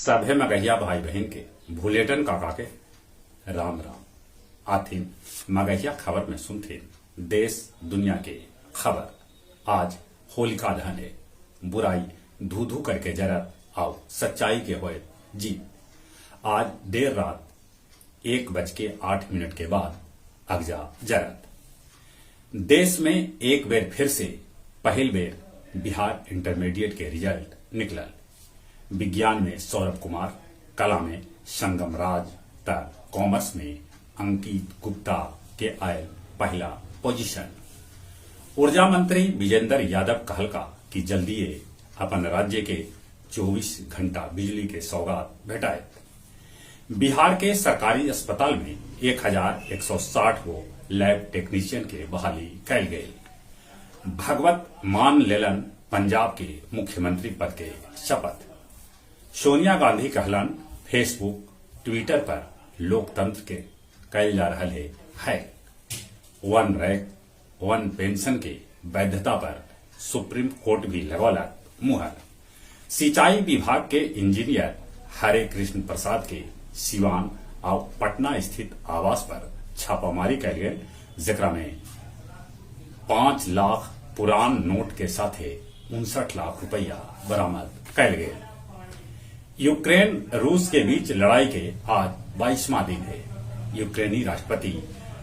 सभे मगहिया भाई बहिन के भुलेटन काका के राम राम। आथिन मगहिया खबर में सुनथिन देश दुनिया के खबर। आज होलिका दहन हे। बुराई धू धू करके जरत आउ सच्चाई के होयत जीत। आज देर रात 1:08 के बाद अगजा जरत। देश में एक बेर फिर से पहिल बेर बिहार इंटरमीडिएट के रिजल्ट निकलल। विज्ञान में सौरभ कुमार, कला में संगम राज त कॉमर्स में अंकित गुप्ता के आयल पहला पोजीशन। ऊर्जा मंत्री विजेंद्र यादव कहलका कि जल्दीए अपन राज्य के 24 घंटा बिजली के सौगात भेटायत। बिहार के सरकारी अस्पताल में 1160 गो लैब टेक्नीशियन के बहाली कैल गेल। भगवत मान लेलन पंजाब के मुख्यमंत्री पद के शपथ। सोनिया गांधी कहलन फेसबुक ट्विटर पर लोकतंत्र के कैल जा रहा है हैक। वन रैक वन पेंशन के वैधता पर सुप्रीम कोर्ट भी लगौलक मुहर। सिंचाई विभाग के इंजीनियर हरे कृष्ण प्रसाद के सिवान और पटना स्थित आवास पर छापामारी कैल गेल, जेकरा में 5 लाख पुरान नोट के साथे 59 लाख रुपया बरामद कैल गेल। यूक्रेन रूस के बीच लड़ाई के आज 22वां दिन है। यूक्रेनी राष्ट्रपति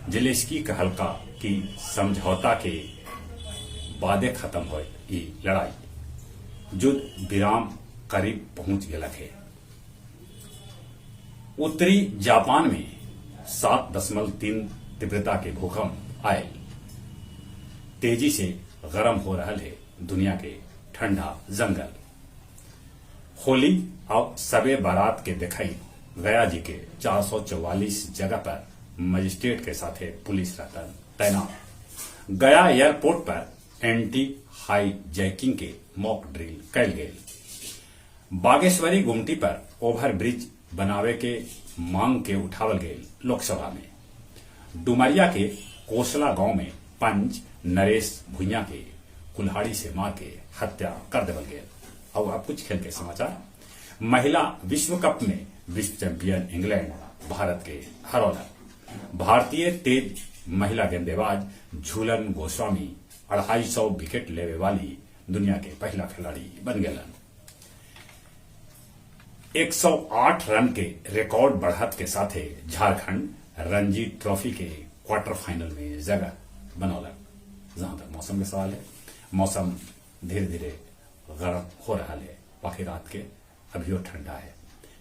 जेलेंस्की कहलका कि समझौता के बादे खत्म होए ई लड़ाई। युद्ध विराम करीब पहुंच गेलक है। उत्तरी जापान में 7.3 तीव्रता के भूकंप आयल। तेजी से गर्म हो रहा है दुनिया के ठंडा जंगल। होली और सबे बारात के दिखाई गया जी के 444 जगह पर मजिस्ट्रेट के साथे पुलिस रहता तैनात। गया एयरपोर्ट पर एंटी हाईजैकिंग के मॉक ड्रिल कैल गेल। बागेश्वरी गुमटी पर ओवरब्रिज बनावे के मांग के उठावल गेल लोकसभा में। डुमरिया के कोसला गांव में पंच नरेश भुइया के कुल्हाड़ी से मार के हत्या कर देवल गेल। और अब कुछ खेल के समाचार। महिला विश्व कप में विश्व चैंपियन इंग्लैंड भारत के हरौलक। भारतीय तेज महिला गेंदेबाज झूलन गोस्वामी 250 विकेट लेवे वाली दुनिया के पहला खिलाड़ी बन गलन। 108 रन के रिकॉर्ड बढ़त के साथे झारखंड रणजी ट्रॉफी के क्वार्टर फाइनल में जगह बनौलक। जहां तक मौसम के सवाल है, मौसम धीरे धीरे गर्म हो रहा है, बाकी रात के अभियो ठंडा है।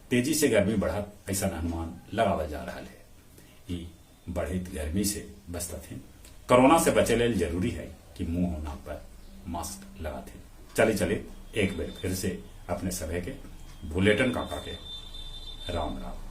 तेजी से गर्मी बढ़त ऐसा अनुमान लगावल जा रहा है। ई बढ़ित गर्मी से बचता थे। कोरोना से बचे लेल जरूरी है कि मुंह और नाक पर मास्क लगाते। चले चले एक बार फिर से अपने सभे के भुलेटन काका के राम राम।